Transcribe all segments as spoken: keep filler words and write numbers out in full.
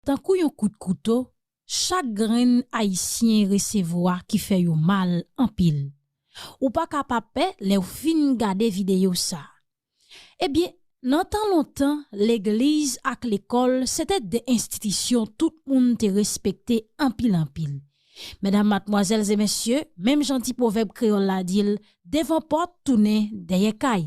Tankou yon kout kouto, chak grenn Ayisyen resevwa ki fè yo mal anpil. Ou pa ka pa pè lè w fin gade videyo sa. Ebyen, nan tan lontan, legliz ak lekòl se te de enstitisyon tout moun te respekte anpil anpil. Medam, madmwazèl e mesye, menm jan ti pwovèb kreyòl la di l, devan pòt tounen dèyè kay.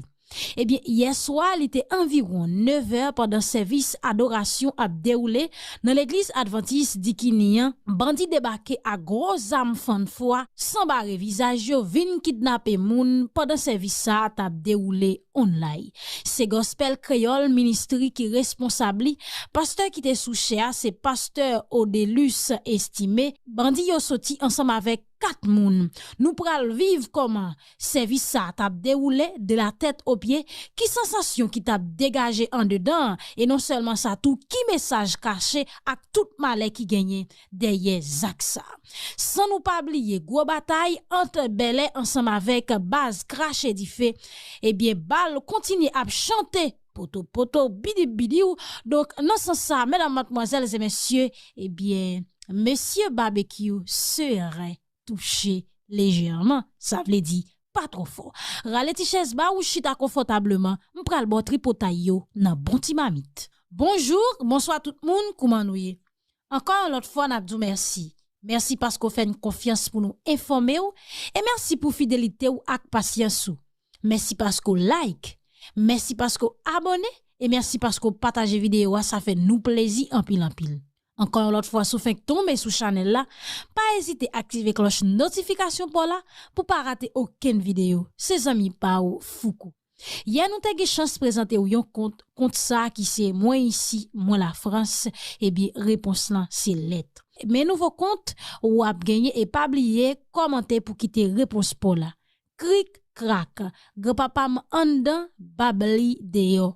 Ebyen, yè swa, li te anviwon nevè pandan sèvis adorasyon ap dewoule nan legliz advantis Dikini an, bandi debake ak gwo zam fann fwa, san bare vizaj yo, vin kidnape moun pandan sèvis sa a t ap dewoule online. Se Gospel Kreyòl Ministry ki responsab li. Pastè ki te sou chè a se pastè Odelus Estimé. Bandi yo soti ansanm avèk kat moun. Nou pral viv kòman sèvis sa a t ap dewoule de la tèt o pye, ki sansasyon ki t ap degaje andedan an, e non sèlman sa tou, ki mesaj kache ak tout malè ki genyen dèyè zak sa. San nou pa bliye gwo batay ant Bèlè ansanm avèk baz Krache Dife, ebyen, bal kontinye ap chante poto poto, bidip bidiw. Donk, nan sans sa, medam, madmwazèl e mesye, ebyen, mesye Babekyou seren touche lejèman, sa vle di pa twò fò. Rale ti chèz ba ou, chita konfòtableman, m pral ba w tripotay yo nan bon ti mamit. Bonjou, bonswa tout moun, kouman nou ye? Ankò yon lòt fwa, n ap di w mèsi. Mèsi paske w fè n konfyans pou nou enfòme w, e mèsi pou fidelite w ak pasyans ou. Mèsi paske w like, mèsi paske w abòne, e mèsi paske w pataje videyo a, sa fè nou plezi anpil anpil. Ankò yon lòt fwa, si w fenk tonbe sou chanèl la, pa ezite aktive klòch notifikasyon pa w la pou w pa rate okenn videyo. Se zanmi pa w, Fouco. Yè nou te gen chans prezante w yon kont, kont sa ki se Mwen isi, mwen Lafrans, ebyen, repons lan se lèt. Men nouvo kont, w ap genyen, e pa bliye kòmante pou kite repons pa w la. Krik krak, granpapa m anndan, bab li deyò.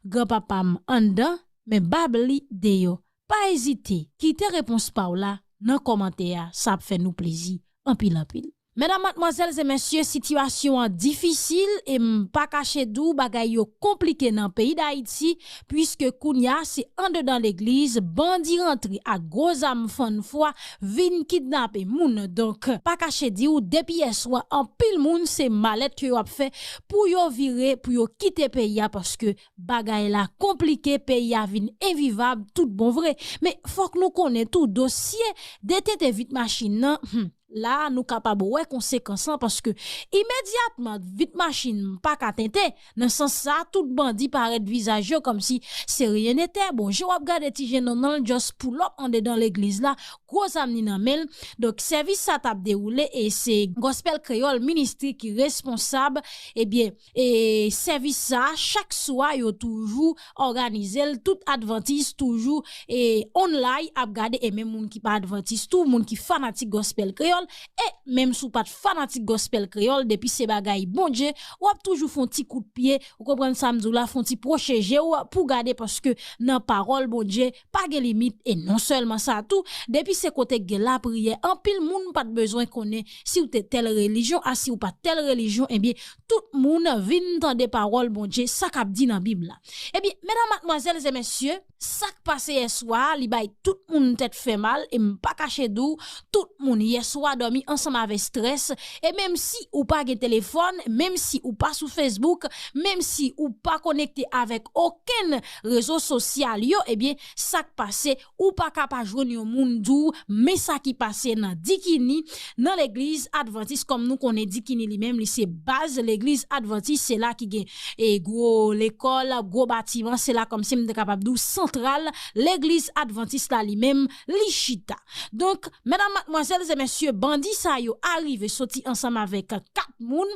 Granpapa m anndan, men bab li deyò. Pa ezite, kite repons pa w la nan kòmantè a, sa ap fè nou plezi anpil anpil. Medam, madmwazèl e mesye, sitiyasyon an difisil e m pa kache di w bagay yo konplike nan peyi Dayiti, piske kounye a se andedan legliz bandi rantre ak gwo zam fann fwa vin kidnape moun. Donk, pa kache di w, depi yè swa, anpil moun se malèt ke yo ap fè pou yo vire, pou yo kite peyi a, paske bagay la konplike, peyi a vin envivab tout bon vre. Men fòk nou konnen tou, dosye detente vit machin nan, hmm, la a nou kapab wè konsekans lan, paske imedyatman vit machin pa ka tente. Nan sans sa, tout bandi parèt vizaj yo kòmsi se ryen netè. Bon, jan w ap gade ti jennonm nan, just pull up andedan legliz la, gwo zam ni nan men l. Donk, sèvis sa t ap dewoule e se Gospel Kreyòl Ministry ki responsab. Ebyen, e sèvis sa, chak swa, yo toujou òganize l, tout advantis toujou e online ap gade, e menm moun ki pa advantis tou, moun ki fanatik gospel kreyòl, e menm si w pa t fanatik gospel kreyòl, depi se bagay Bondye, w ap toujou fè yon ti kout pye, ou konprann sa m di w la, fè yon ti pwoche je w pou gade, paske nan pawòl Bondye, pa gen limit, e non sèlman sa tou, depi se kote k gen lapriyè, anpil moun pa t bezwen konnen si w te tèl relijyon, a si w pa t tèl relijyon, ebyen, tout moun vin tande pawòl Bondye, sa k ap di nan Bib la. Ebyen, medam, madmwazèl e mesye, sa k pase yè swa a, li bay tout moun tèt fè mal, e m pa kache di w, tout moun yè swa dòmi ansanm avè strès, e menm si ou pa gen telefòn, menm si ou pa sou Facebook, menm si ou pa konekte avèk okenn rezo sosyal yo, ebyen, sa k pase, ou pa ka pa jwenn yon moun di w, men sa ki pase nan Dikini, nan legliz advantis, kòm nou konnen Dikini li menm, li se baz legliz advantis, se la ki gen, e, gwo lekòl, gwo batiman, se la kòmsi m te kapab di w santral legliz advantis la li menm, li chita. Donk, medam, madmwazèl e mesye, bandi sa yo arive soti ansanm avèk kat moun,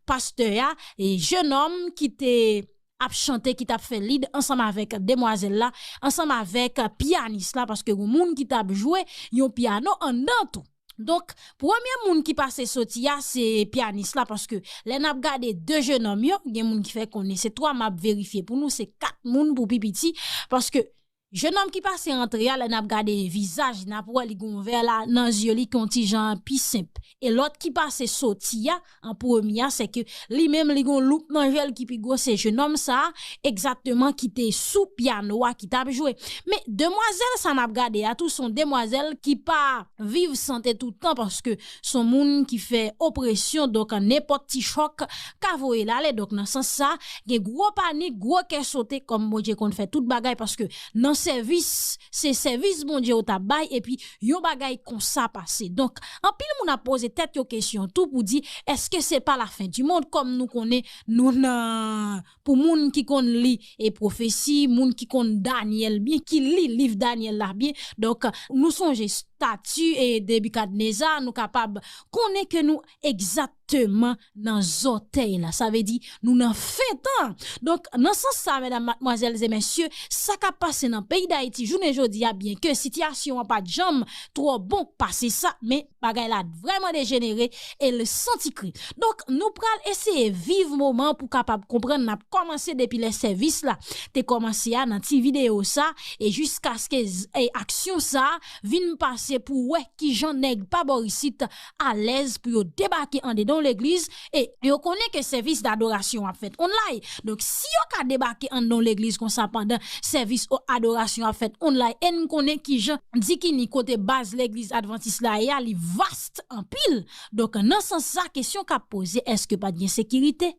pastè a, e jennonm ki te ap chante, ki t ap fè lead ansanm avèk demwazèl la, ansanm avèk pyanis la, paske gon moun ki t ap jwe yon pyano anndan tou. Donk, premye moun ki pase soti a, se pyanis la, paske lè n ap gade de jennonm yo, gen moun ki fè konnen se twa, m ap verifye pou nou, se kat moun pou pi piti, paske Jennonm ki pase antre a, lè n ap gade vizaj, n ap wè li gen yon vè la nan zye li ki yon ti jan pi senp. E lòt ki pase soti a, an premye a, se ke li menm li gen yon loup nan je l ki pi gwo, se jennonm sa a egzakteman ki te sou pyano a ki t ap jwe. Men demwazèl sa n ap gade a tou, se yon demwazèl ki pa viv sante tout tan, paske se yon moun ki fè opresyon, donk nenpòt ti chòk ka voye l ale. Donk nan sans sa, gen gwo panik, gwo kè sote, kòm Bondye konn fè tout bagay, paske nan sèvis, se sèvis Bondye yo t ap bay, epi yon bagay konsa pase. Donk, anpil moun ap poze tèt yo kesyon tou pou di, èske se pa lafen di mond, kòm nou konnen nou nan, pou moun ki konn li e pwofesi, moun ki konn Danyèl byen, ki li liv Danyèl la byen. Donk, nou sonje estati e Nebikadneza, nou kapab konnen ke nou egzakteman nan zòtèy la. Sa vle di, nou nan fen tan. Donk, nan sans sa, medam, madmwazèl e mesye, sa k ap pase nan peyi Dayiti jounen jodi a, byen ke sitiyasyon an pa t janm twò bon pase sa, men bagay la vrèman dejenere e l santi kri. Donk, nou pral eseye viv moman pou kapab konprann. N ap kòmanse depi lè sèvis la te kòmanse a nan ti videyo sa, e jiskaske z- e aksyon sa vin pase pou wè kijan nèg pa bò isit alèz pou yo debake andedan yon legliz, e yo konnen ke sèvis dadorasyon ap fèt online. Donk, si yo ka debake anndan yon legliz konsa pandan sèvis o- adorasyon ap fèt online, e n konnen kijan Dikini, kote baz legliz advantis la ye a, li vast anpil. Donk, nan sans sa, kesyon k ap poze, èske pa t gen sekirite?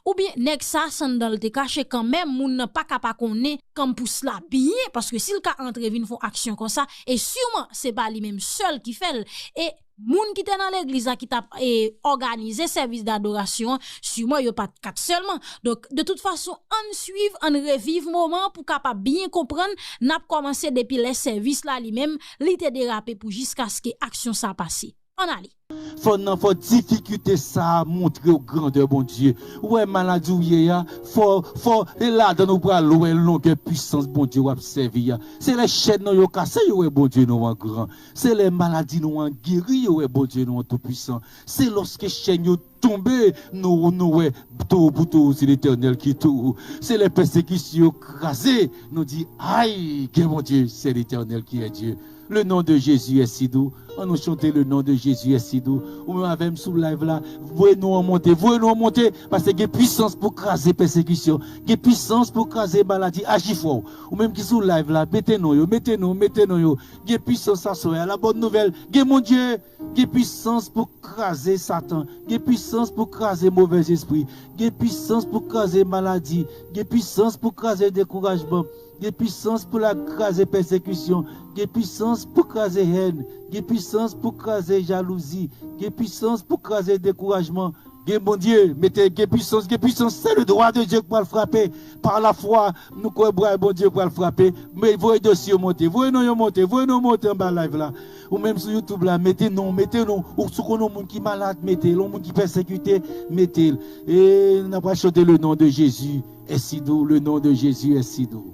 Oubyen nèg sa, sandal te kache kanmenm, moun nan pa ka pa konnen kanmpous la byen, paske si l ka antre vin fè yon aksyon konsa, e siman se pa li menm sèl ki fè l, e moun ki te nan legliz la ki t ap e, òganize sèvis dadorasyon an, siman yo pa t kat sèlman. Donk, de tout fason, ann swiv, ann reviv moman an pou kapab byen konprann, n ap kòmanse depi lè sèvis la li menm, li te derape pou jiskaske aksyon sa pase. Ann ale. Fò nan fò difikilte sa a montre w grandè Bondye. Ou wè maladi w ye a, fò, fò, e ladan ou pral wè longè pwisans Bondye w ap sèvi a. Se lè chèn nou yo kase, yo wè Bondye nou an gran. Se lè maladi nou an geri, yo wè Bondye nou an toupwisan. Se lòske chèn yo tonbe, nou, nou wè towo pou towo, se Letènèl ki towo. Se lè pèsekisyon yo kraze, nou di, ay, gen Bondye, c'est l'Éternel qui est Dieu. Le nom de Jésus est si doux. Ann nou chante le nom de Jésus est si doux. Ou menm avè m sou live la, voye non an monte, voye non an monte, paske gen pwisans pou kraze pèsekisyon, gen pwisans pou kraze maladi, aji fò. Ou menm ki sou live la, mete non yo, mete non, mete non yo. Gen pwisans aswè a, la bòn nouvèl, gen Bondye, gen pwisans pou kraze Satan, gen pwisans pou kraze movèzespri, gen pwisans pou kraze maladi, gen pwisans pou kraze dekourajman, gen pwisans pou la kraze pèsekisyon, gen pwisans pou kraze hèn, gen pwisans pou kraze jalouzi, gen pwisans pou kraze dekourajman. Gen Bondye, mete gen pwisans, gen pwisans. Se le dwa de Dye k pral frape. Pa lafwa, nou kwè bra Bondye pral frape. Men voye dosye yo monte, voye non yo monte, voye non monte anba live la. Ou menm sou YouTube la, mete non, mete non. Ou si w konnen yon moun ki malad, mete l. Yon moun ki pèsekite, mete l. E n ap chante le nom de Jésus est si doux, le nom de Jésus est si doux.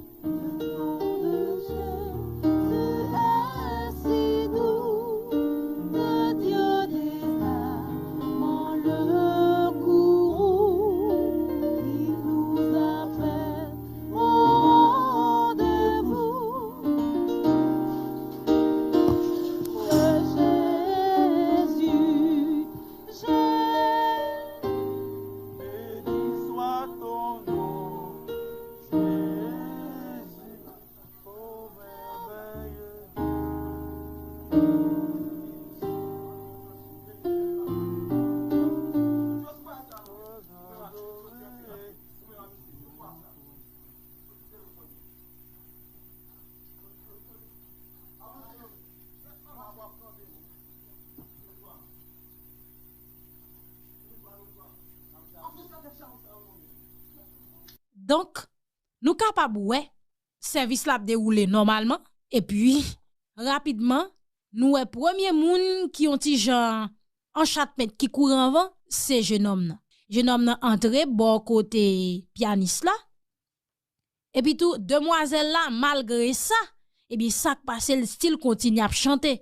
Béni soit ton nom, Jésus. Donk, nou kapab wè sèvis la ap dewoule nòmalman, epi, rapidman, nou wè premye moun ki yon ti jan an chatmèt ki kouri anvan, se jennonm nan. Jennonm nan antre bò kote pyanis la, epi tou, demwazèl la, malgre sa, ebyen, sa k pase, l still kontinye ap chante.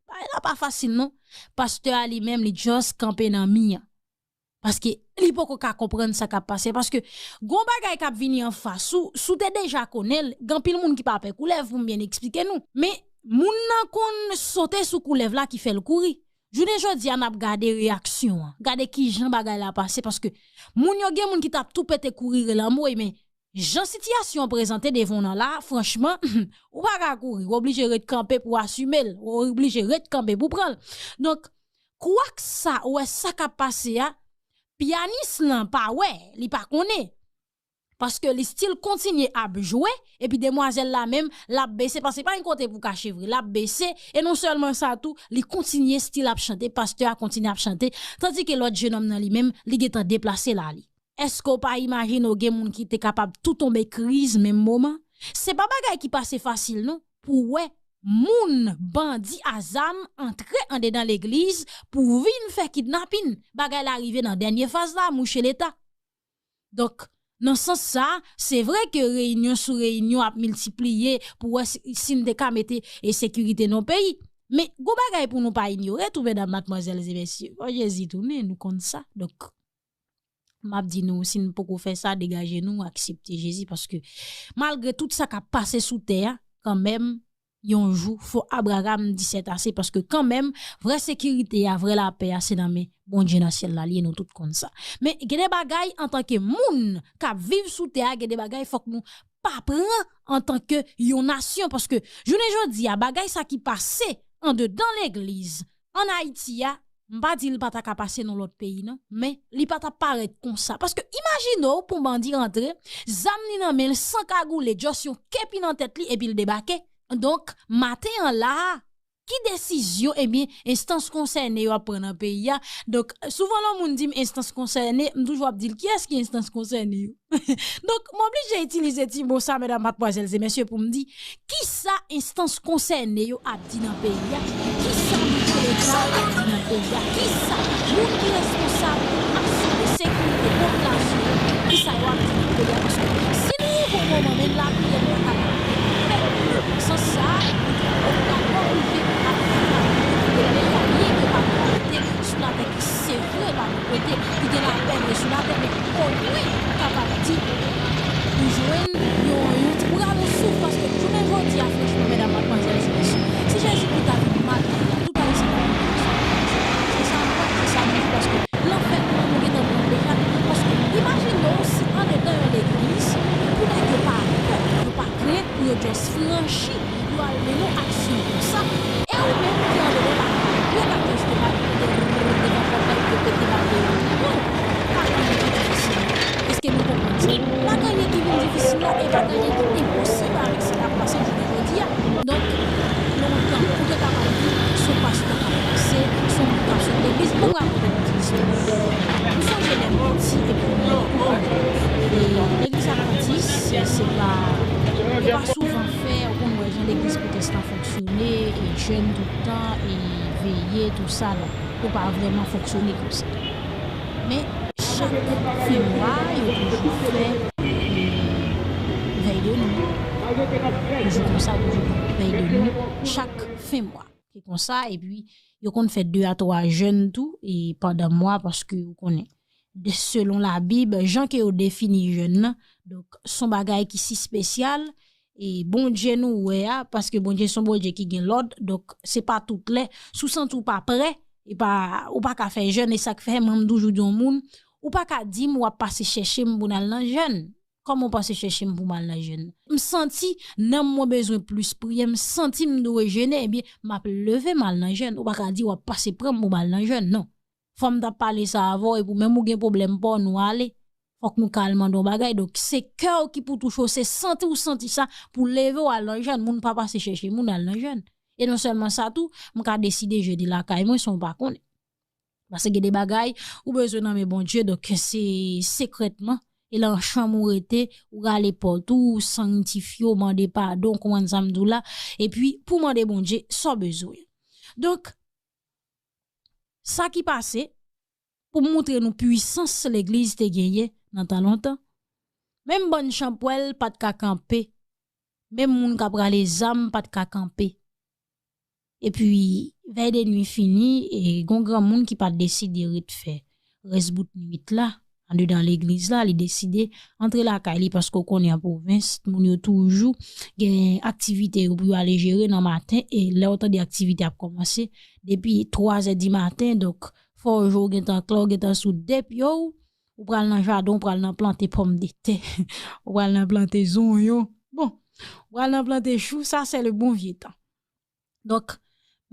Bagay la pa fasil, non. Pastè a li menm, li just kanpe nan mi an. Paske li poko ka konprann sa k ap pase. Paske gon bagay k ap vini anfas ou, si w te deja konnen l, gen anpil moun ki pa pè koulèv pou m byen eksplike nou. Men moun nan konn sote sou koulèv la ki fè l kouri. Jounen jodi a n ap gade reyaksyon an. Gade kijan bagay la pase paske moun yo gen moun ki t ap tou pete kouri rele anmwey, men jan sitiyasyon an prezante devan w nan la, franchman, ou pa ka kouri, ou oblije ret kanpe pou asime l, ou oblije ret kanpe pou pran l. Donk, kwak sa, ou wè sa k ap pase a, pyanis lan pa wè, li pa konnen. Paske li still kontinye ap jwe, epi demwazèl la menm, l ap bese, paske pa gen kote pou kache vre, l ap bese, e non sèlman sa tou, li kontinye still ap chante, pastè a kontinye ap chante, tandike lòt jenòm nan li menm, li gentan deplase l ale. Èske w pa imajine w gen moun ki te kapab tou tonbe kriz menm moman? Se pa bagay ki pase fasil non, pou w wè moun bandi a zam antre andedan legliz pou vin fè kidnapin. Bagay la rive nan dènye faz la, mouche Leta. Donk, nan sans sa, se vre ke reyinyon sou reyinyon ap miltipliye pou wè si, si n te ka mete e sekirite nan peyi. Men, gon bagay pou nou pa inyore tou, medam, madmwazèl e mesye. O Jezi tounen, nou konn sa. Donk, m ap di nou, si n poko fè sa, degaje nou, aksepte Jezi, paske malgre tout sa k ap pase sou tè a, kanmenm, yon jou, fò Abraram di sètase, paske kanmenm, vrè sekirite a, vrè lapè a, se nan men Bondye nan syèl la, li ye, nou tout konn sa. Men, gen de bagay, antanke moun k ap viv sou tè a, gen de bagay, fòk nou pa pran antanke yon nasyon, paske jounen jodi a, bagay sa ki pase andedan legliz, ann Ayiti a, m pa di l pa ta ka pase nan lòt peyi non, men li pa t ap parèt konsa. Paske imajine w pou bandi rantre, zam li nan men l, san kagoule, just yon kepi nan tèt li, epi l debake. Donk, maten an la a, ki desizyon, ebyen, enstans konsène yo ap pran nan peyi a? Donk, souvan lè yon moun di m enstans konsène, m toujou ap di l, kiyès ki enstans konsène yo? Donk, m oblije itilize ti mo sa, medam, madmwazèl e mesye, pou m di, kisa enstans konsène yo ap di nan peyi a? Kisa mouche Leta ap di nan peyi a? Kisa moun ki responsab pou asire sekirite popilasyon yo? Kisa yo ap di nan peyi a? Paske si nou rive yon moman, menm lapriyè nou pa kapab fè. Nan sans sa a, nou te oblije ap fè lapriyè pou ke peyi a, byen ke pa gen kote sou latè ki se vre pa gen kote, ki gen lapè vre sou latè, men omwen kapab di ou jwenn yon, yon ti bouda, yon souf, paske jounen jodi a, franchman, medam, madmwazèl e mesye, si Jezikri ta vin maten an, tout Ayisyen ta vin Jezi. Se sa nou kwè, se sa nou di, paske lanfè nou an, nou gentan pran l deja. Paske imajine w si andedan yon legliz, pou nèg yo pa pè, yo pa krent, pou yo just franchi, yo al mennen yon aksyon konsa, e ou menm ki andedan la, yo pa just pale devan pòt la epi yo pete bal deyò. Non, pa gen anyen ki difisil. Èske nou konprann sa? Pa gen anyen ki vin difisil la, e pa gen anyen ki enposib avèk sa k ap pase jounen jodi a. Donk, lontan, ou te kapab di, se yon pastè k ap pase, se yon moun k ap sot legliz, bon, rakonte nou ti istwa. Ou sonje lè m piti, epi, e, legliz advantis, se, se pa, yo pa souvan fè, ou konn wè jan legliz pwotestan fonksyone, e jèn tout tan, e veye, tou sa, non. Yo pa vrèman fonksyone konsa. Men, chak fen mwa, yo toujou fè, e, vèy de nwi. Toujou konsa, toujou vèy de nwi, chak fen mwa. Se konsa, epi yo konn fè de a twa jèn tou, e pandan mwa, paske ou konnen, de, selon Labib, jan ke yo defini jèn nan, donk, se yon bagay ki si espesyal, e Bondye nou wè a, paske Bondye se yon Bondye ki gen lòd, donk, se pa tout lè, si w santi w pa prè, e pa, ou pa ka fè jèn, e sa k fè, mwen, m toujou di yon moun, ou pa ka di m w ap pase chèche m pou n al nan jèn. Kòman w pase chèche m pou m al nan jèn? M santi nanm mwen bezwen plis priye, m santi m dwe jene, ebyen, m ap leve m al nan jèn. Ou pa ka di w ap pase pran m pou m al nan jèn, non. Fò m t ap pale sa avè w, epi w menm ou gen pwoblèm pa w, nou ale. Fòk nou ka al mande yon bagay. Donk, se kè w ki pou touche w, se santi w santi sa pou leve w al nan jèn. Moun pa pase chèche moun al nan jèn. E non sèlman sa tou, m ka deside jene lakay mwen san w pa konnen. Paske gen de bagay, ou bezwen nan men Bondye, donk se sekrètman, e nan chanm ou rete, ou rale pòt ou, ou sanntifye, ou mande padon, ou konprann sa m di w la, epi pou mande Bondye sa w bezwen. Donk, sa ki pase, pou moutre nou pwisans legliz te genyen nan tan lontan, menm bann chanpwèl pa t ka kanpe, menm moun k ap rale zam pa t ka kanpe. Epi, vèy de nwi fini, e gon granmoun ki pa t deside ret fè rès bout nwit la, andedan legliz la, li deside antre lakay li, paske w konnen an pwovens, moun yo toujou gen aktivite yo pou yo ale jere nan maten, e lè w tande aktivite ap kòmanse, depi twa zè di maten, donk, fò jou w gentan klè, w gentan sou de pye w, ou pral nan jaden, ou pral nan plante pòmdetè, ou pral nan plante zonyon. Bon, ou pral nan plante chou, sa se le bon vye tan. Donk,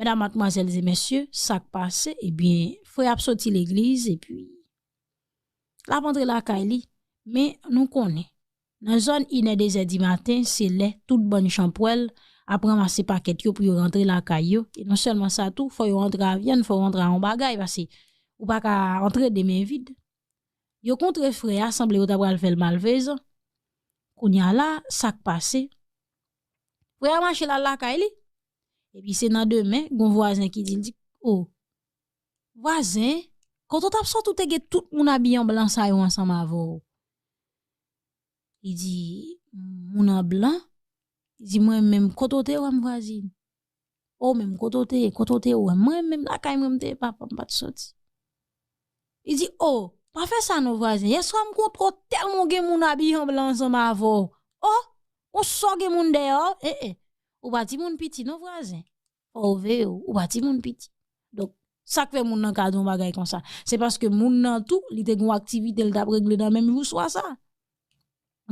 medam, madmwazèl e mesye, sa k pase, ebyen, frè ap soti legliz, epi l ap antre lakay li. Men, nou konnen, nan zòn inè, dezè di maten, se lè tout bann chanpwèl ap ranmase pakèt yo pou yo rantre lakay yo. E non sèlman sa tou, fò yo antre a vyann, fò yo antre a yon bagay, paske ou pa ka antre de men vid. Yo kontre frè a, sanble yo ta pral fè l malfezan. Kounye a la, sa k pase? Frè a mache l al lakay li. Epi se nan demen, gon vwazen ki di l, di, "O, vwazen, kote w t ap sot ou te gen tout moun abiye an blan sa yo ansanm avè w?" Li di, "Moun an blan?" Li di, "Mwen menm, kote w te wè m, vwazin?" "O, menm kote w te ye, kote w te wè m?" "Mwen menm lakay mwen m te ye, papa, m pa t soti." Li di, "O, pa fè sa non, vwazen. Yèswa m kontre w tèlman w gen moun abiye an blan ansanm avè w. O, konsa w gen moun dèyè w? E, e, ou pa timoun piti non, vwazen. Fò w veye w, ou pa timoun piti." Donk, sa k fè moun nan ka di yon bagay konsa? Se paske moun nan tou, li te gen yon aktivite l t ap regle nan menm jou swa sa.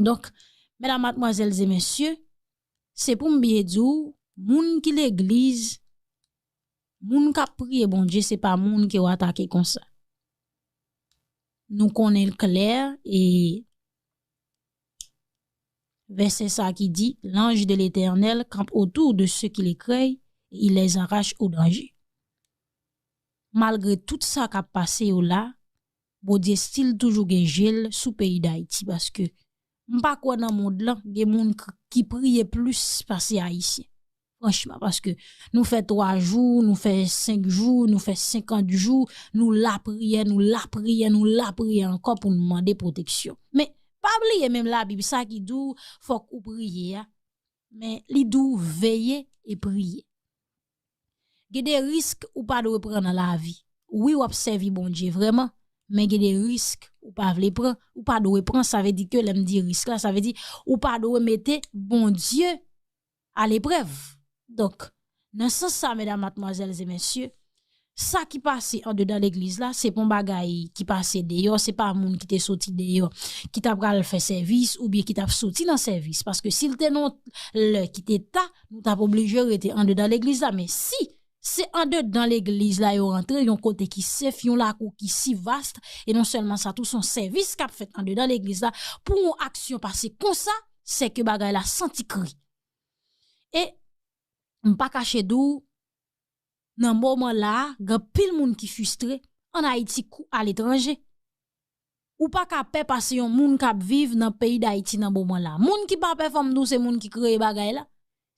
Donk, medam, madmwazèl e mesye, se pou m byen di w, moun ki legliz, moun k ap priye Bondye, se pa moun ke w atake konsa. Nou konnen l klè, e vèsè sa ki di, "L'ange de l'Éternel campe autour de ceux qui le craignent et il les arrache au danger." Malgre tout sa k ap pase yo la, Bondye still toujou gen je l sou peyi Dayiti, paske m pa kwè nan mond lan gen moun k-, ki priye plis pase Ayisyen. Franchman, paske nou fè twa jou, nou fè senk jou, nou fè senkant jou, nou lapriyè, nou lapriyè, nou lapriyè ankò pou nou mande pwoteksyon. Men, pa bliye menm Labib sa ki di w fòk ou priye a, men li di w veye e priye. Gen de risk ou pa dwe pran nan lavi. Wi, w ap sèvi Bondye vrèman, men gen de risk ou pa vle pran, ou pa dwe pran. Sa vle di ke lè m di risk la, sa vle di ou pa dwe mete Bondye aleprèv. Donk, nan sans sa, medam, madmwazèl e mesye, sa ki pase andedan legliz la, se pa yon bagay ki pase deyò, se pa moun ki te soti deyò, ki ta pral fè sèvis oubyen ki t ap soti nan sèvis. Paske si l te nan yon lè ki te ta, nou t ap oblije rete andedan legliz la. Men si se andedan legliz la yo rantre, yon kote ki sef, yon lakou ki si vast, e non sèlman sa, tou se yon sèvis k ap fèt andedan legliz la, pou yon aksyon pase konsa, se ke bagay la santi kri. E m pa kache di w, nan moman la a, gen anpil moun ki fristre, ann Ayiti kou aletranje. Ou pa ka pè pase yon moun k ap viv nan peyi Dayiti nan moman la. Moun ki pa pè, fò m di w, se moun ki kreye bagay la.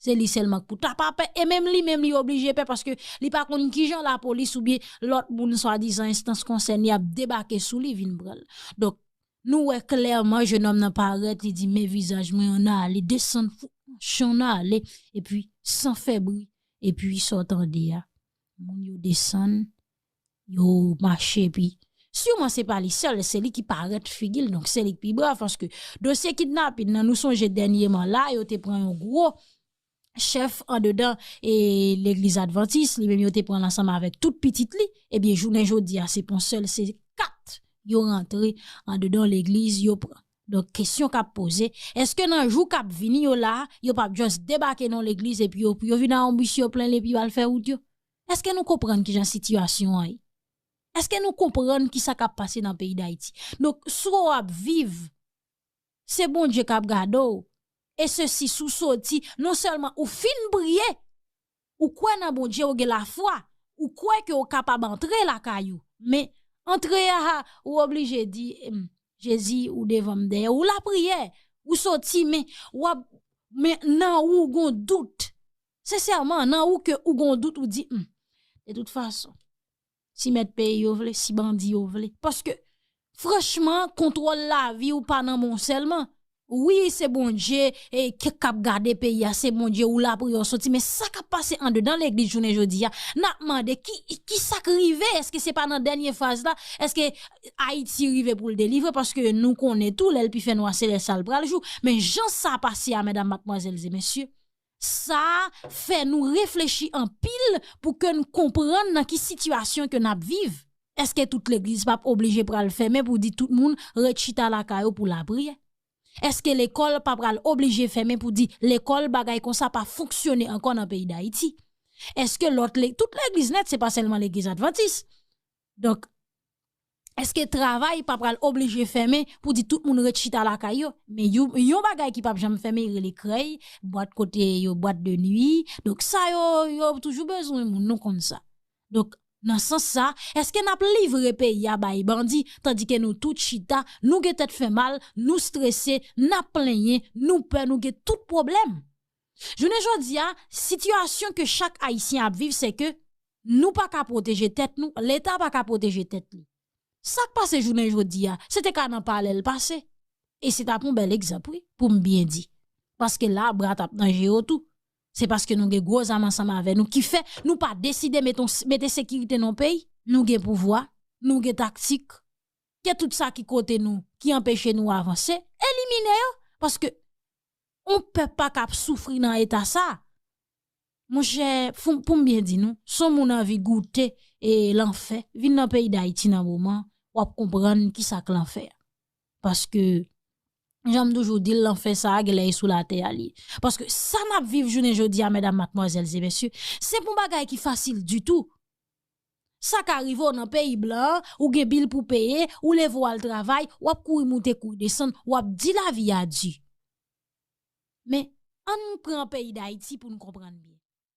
Se li sèlman k pou ta pa pè. E menm li menm, li oblije pè paske li pa konn kijan lapolis oubyen lòt moun, swadizan enstans konsène, ap debake sou li, vin pran l. Donk, nou wè klèman jenòm nan parèt, li di, "Men vizaj mwen, ann ale, desann fout machin, ann ale." Epi, san fè bri, epi sa w tande a, moun yo desann, yo mache, epi siman se pa li sèl, se li ki parèt figi l, donk se li k pi brav, paske dosye kidnapin nan, nou sonje dènyeman la, yo te pran yon gwo chèf andedan, e, legliz advantis, li menm yo te pran l ansanm avèk tout pitit li. Ebyen, jounen jodi a, se pa yon sèl, se kat yo rantre andedan legliz, yo pran. Donk, kesyon k ap poze, èske nan jou k ap vini yo la, yo p ap just debake nan legliz epi yo, yo vin a yon bis yo plen l epi yo al fè wout yo? Èske nou konprann kijan sitiyasyon an ye? Èske nou konprann kisa k ap pase nan peyi Dayiti? Donk, swa w ap viv, se Bondye k ap gade w. E sesi, si w soti, non sèlman ou fin priye, ou kwè nan Bondye, ou gen lafwa, ou kwè ke w kapab antre lakay ou. Men, antre a, ou oblije di, "Em, Jezi, ou devan m, dèyè." Ou lapriyè, ou soti, men w ap, men nan ou gon dout. Sensèman, nan ou ke ou gon dout, ou di, "Hmm, de tout fason, si mèt peyi yo vle, si bandi yo vle." Paske, franchman, kontwòl lavi ou pa nan men w sèlman. wi, se Bondye e, k ap gade peyi a, se Bondye ou lapriyè w soti, men sa k ap pase andedan legliz jounen jodi a, n ap mande ki, ki sa k rive, èske se pa nan dènye faz la, èske Ayiti rive pou l delivre, paske nou konnen tou, lè l pi fè nwa, se lè sa l pral jou, men jan sa pase a, medam, madmwazèl e mesye, sa fè nou reflechi anpil pou ke n konprann nan ki sitiyasyon ke n ap viv. Èske tout legliz p ap oblije pral fèmen pou di tout moun ret chita lakay ou pou lapriyè? Èske lekòl pa pral oblije fèmen pou di lekòl, bagay konsa pa fonksyone ankò nan peyi Dayiti? Èske lòt le, tout legliz nèt, se pa sèlman legliz advantis? Donk, èske travay pa pral oblije fèmen pou di tout moun ret chita lakay yo? Men yon, yon bagay ki p ap janm fèmen, rele krèy, bwat kote yo, bwat de nwi. Donk, sa yo, yo toujou bezwen moun, nou konn sa. Donk, nan sans sa, èske n ap livre peyi a bay bandi, tandike nou tout chita, nou gen tèt fè mal, nou strese, n ap plenyen, nou pè, nou gen tout pwoblèm? Jounen jodi a, sitiyasyon ke chak Ayisyen ap viv, se ke nou pa ka pwoteje tèt nou, Leta pa ka pwoteje tèt li. Sa k pase jounen jodi a, se te ka nan palè l pase. E se t ap yon bèl egzanp, wi, pou m byen di. Paske la, bra t ap nan je yo tou. Se paske nou gen gwo zam ansanm avè nou ki fè nou pa deside mete, mete sekirite nan peyi. Nou gen pouvwa, nou gen taktik. Ke tout sa ki kote nou, ki anpeche nou avanse, elimine yo. Paske yon pèp pa ka ap soufri nan eta sa. Monchè, pou, pou m byen di nou, si yon moun anvi goute e lanfè, vin nan peyi Dayiti nan moman, w ap konprann ki sa k lanfè a. Paske, jan m toujou di l, lanfè sa a, genlè e sou latè a li ye. Paske sa n ap viv jounen jodi a, medam, madmwazèl e mesye, se pa yon bagay ki fasil ditou. Sa ka rive w nan peyi blan an, ou gen bil pou peye, ou leve w al travay, w ap kouri moute, kouri desann, w ap di lavi a di. Men, ann pran peyi Dayiti pou n konprann byen.